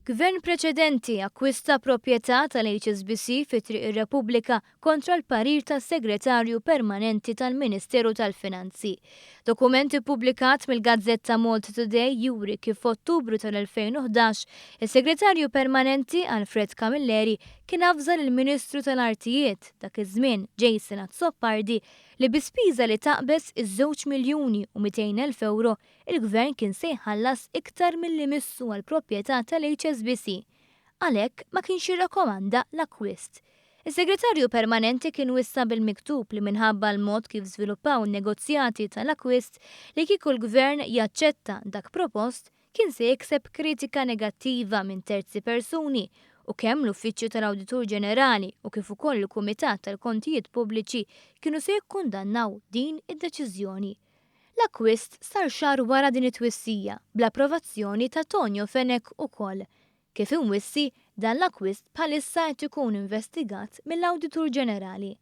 Gvern preċedenti akkwista proprjetà tal-HSBC fi Triq ir-Repubblika kontra l-parir tas-Segretarju Permanenti tal-Ministeru tal-Finanzi. Dokument ippubblikat mill-gazzetta Malta Today juri kif f'Ottubru tal-2011 is-Segretarju Permanenti Alfred Camilleri kien avża lill-Ministru tal-Artijiet dak iż-żmien Jason Azzopardi li bi spiża li taqbeż iż-żewġ miljuni u 200,000 ewro il-Gvern kien se jħallas iktar milli missu għall-proprjetà tal-HSBC. Għalhekk ma kienx jirrakkomanda l-akkwist. Is-Segretarju Permanenti kien wissa bil-miktub li minħabba l-mod kif żviluppaw in-negozjati tal-akkwist li kieku l-Gvern jaċċetta dak propost kien se jikseb kritika negattiva minn terzi persuni u kemm l-Uffiċċju tal-Awditur Ġenerali u kif ukoll il-Kumitat tal-Kontijiet Pubbliċi kienu se jikkundannaw din id-deċiżjoni. L-akkwist sar xahar wara din it-twissija, bl-approvazzjoni ta' Tonio Fenech ukoll. Kif imwissi, dan l-akkwist bħalissa qed ikun investigat mill-Awditur Ġenerali.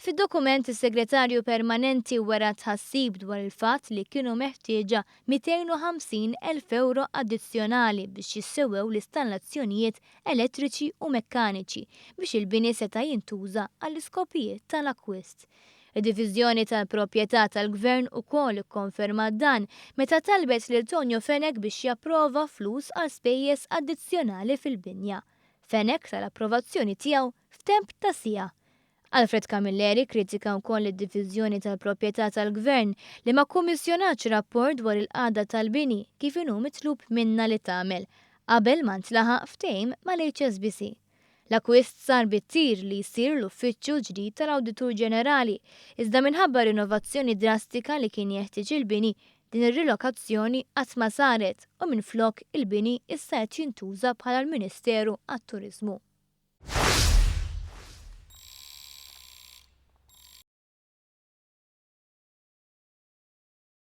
Fid-dokument is-Segretarju Permanenti wera tħassib dwar il-fatt li kienu meħtieġa 250,000 ewro addizzjonali biex jissewwew l-istallazzjonijiet elettriċi u mekkaniċi biex il-bini seta' jintuża għall-iskopijiet tal-akkwist. Id-Diviżjoni tal-Proprjetà tal-Gvern ukoll ikkonfermat dan meta talbet lil Tonio Fenech biex japprova flus għal spejjeż addizzjonali fil-binja. Fenech ta l-approvazzjoni tiegħu f'temp ta' siegħa. Alfred Camilleri kkritika wkoll lid-Diviżjoni tal-Proprjetà tal-Gvern li ma kkummissjonatx rapport dwar il-qagħda tal-bini kif inhu mitlub minnha li tagħmel qabel ma ntlaħaq ftehim mal-HSBC. L-akkwist sar bit-tir li jsir l-uffiċċju l-ġdid tal-Awditur Ġenerali, iżda minħabba rinovazzjoni drastika li kien jeħtieġ il-bini, din ir-rilokazzjoni qatt ma saret u minflok il-bini issa qed jintuża bħala l-Ministeru għat-Turiżmu.